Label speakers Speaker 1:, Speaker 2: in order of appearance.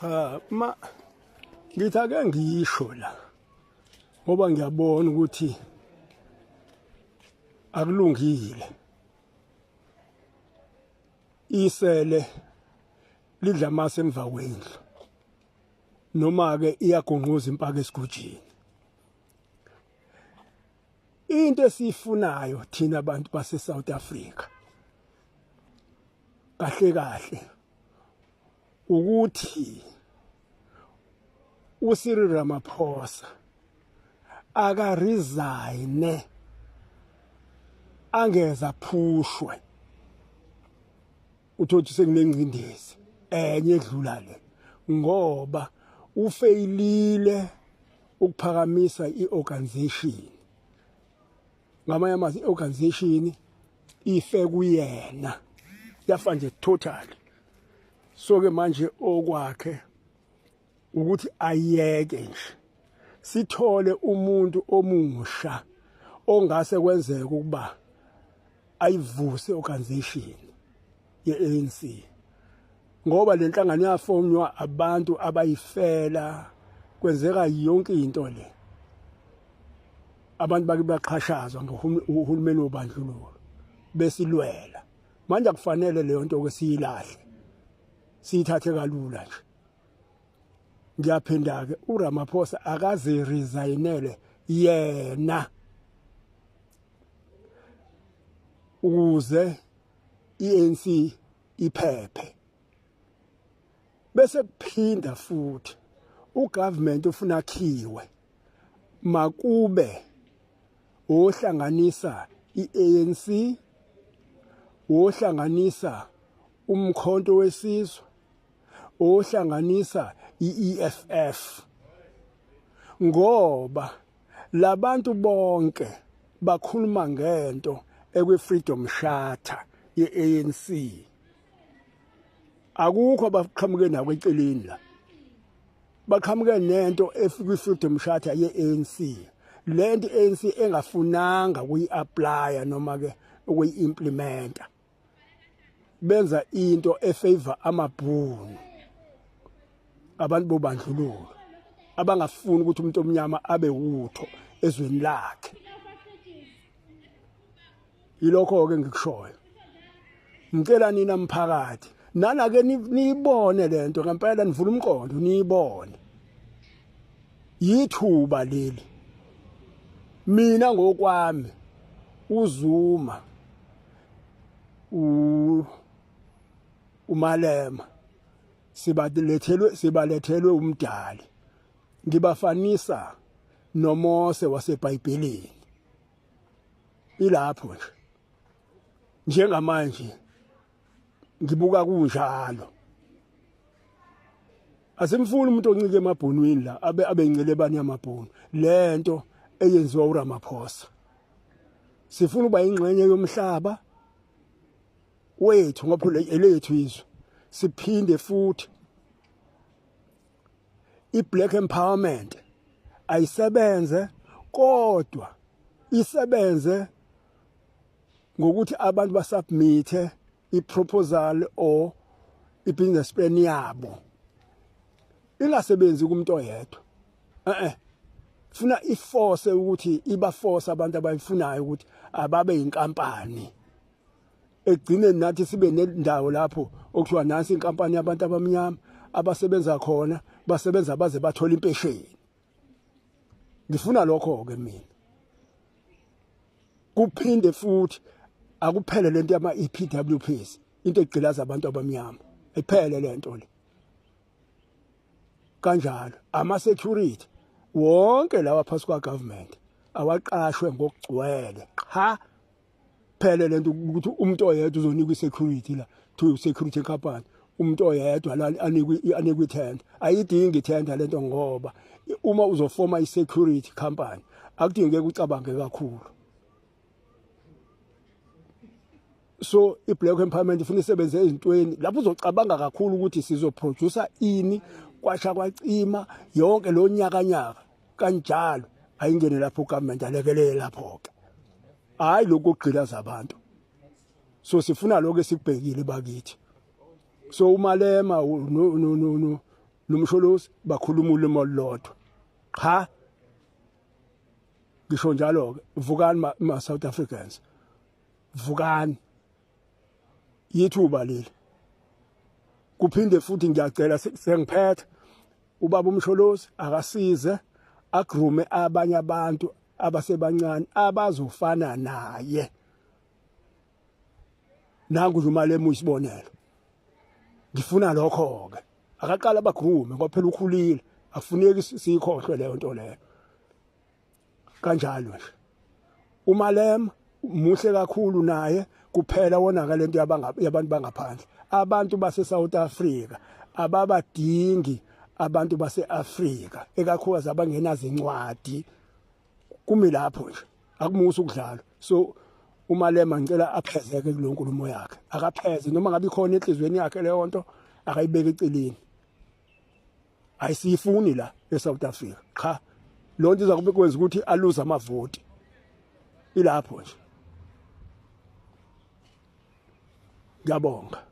Speaker 1: Cha, ma ngithi ake ngisho la ngoba ngiyabona ukuthi akulungile. Isele lidla amasi emva kwendlu noma ke iyagonqoza impaka esigujini. Into esiyifunayo thina abantu base South Africa kahle kahle ukuthi uCyril Ramaphosa aka resign, angeza phushwe. Uthothi sekunengcindezi enye edlula le ngoba ufeyilile ukuphakamisa iorganization. Ngamanye amazwi, i-organization ife kuyena, yafa nje totally. So ke manje okwakhe ukuthi ayeke nje, sithole umuntu omusha ongase kwenzeke ukuba ayivuse organization ye-ANC, ngoba le nhlangano yafomnywa abantu abayifela. Kwenzeka yonke into le, abantu bake baxhashazwa ngohulumeni wobandlululo besilwela. Manje akufanele leyo nto ke siyilahle, siyithathe kalula nje. Ngiyaphinda ke, uRamaphosa akaze resignele yena ukuze iANC iphephe. Bese kuphinda futhi, ugovernment ufuna akhiwe makube ohlanganisa iANC, ohlanganisa umkhonto wesizwe, ohlanganisa iEFF, ngoba labantu bonke bakhuluma ngento ekwi Freedom Charter yeANC. Akukho abaqhamuke nako eceleni la, baqhamuke nento efika i-Freedom Charter ye-ANC, lento i-ANC engafunanga ukuyi-applya noma ke ukuyi-implementa. Benza into efavor amabhunu, abantu bobandlululo abangafuni ukuthi umuntu omnyama abe wutho ezweni lakhe. Yilokho ke ngikushoyo. Ngicela nina mphakathi nana ke niyibone lento ngempela, nivula umqondo, niyibone. Yithuba leli. Mina ngokwami, uZuma, uMalema sibalethelwe umdali. Ngibafanisa noMose waseBhayibhelini. Ilapho nje njengamanje ngibuka kunjalo. Asimfuni umuntu oncike emabhunwini la, abe incelebani yamabhunu, lento eyenziwa uRamaphosa. Sifuna uba ingxenye yomhlaba wethu ngoba elethu izwe. Siphinde futhi, i-black empowerment ayisebenze, kodwa isebenze ngokuthi abantu basubmithe i-proposal or i-business plan yabo, ingasebenzi kumuntu oyedwa. Funa iforce ukuthi ibaforce abantu abayifunayo ukuthi ababe inkampani. Egcineni nathi sibe nendawo lapho okuthiwa nansi inkampani yabantu abamnyama abasebenza khona, basebenza baze bathola impesheni. Ngifuna lokho ke mina. Kuphinde futhi akuphele lento yama EPWPs, into egqilaza abantu abamnyama, iphele lento le. Kanjalo ama security wonke lawa phasi kwa government awaqashwe ngokugcwele. Qha, phele lento ukuthi umuntu oyedwa uzonikwa i-security la to security company, umuntu oyedwa la anikwe ithenda. Ayidingi ithenda lento, ngoba uma uzofoma i-security company akudingeki ucabange kakhulu. So i-black empowerment ifuna isebenze ezintweni lapho uzocabanga kakhulu ukuthi sizoproduce ini, kwasha kwacima yonke lo nyaka nyaka kanjalo. Ayingene lapho ugovernment, alekelele lapho ke, hayi lokhu okugqilaza abantu. So sifuna lokho esikubhekile bakithi. So uMalema no no no no. noMsholozi bakhuluma ulimi olulodwa. Cha, ngisho njalo ke, vukani ma South Africans, vukani, yithuba leli. Kuphinde futhi ngiyacela, sengiphetha, ubaba uMsholozi akasize agroome abanye abantu abasebancane abazofana naye. Nangu nje uMalema uyisibonelo. Ngifuna lokho ke, akaqala abagroome, ngoba phela ukhulile, akufuneki siyikhohlwe leyo nto leyo. Kanjalo nje uMalema muhle kakhulu naye, kuphela wonaka lento yabantu bangaphandle. Abantu base South Africa ababadingi abantu base Africa, ekakhulukazi abangenazo incwadi. Kumi lapho nje, akumusa ukudlala. So uMalema ngicela aphezeke kulo nkulumo yakhe, akapheze noma ngabe ikhona enhlizweni yakhe leyo nto, akayibeke eceleni, ayisifuni la eSouth Africa. Cha, lo nto iza kube kwenza ukuthi aluze amavoti. Ilapho nje, ngiyabonga.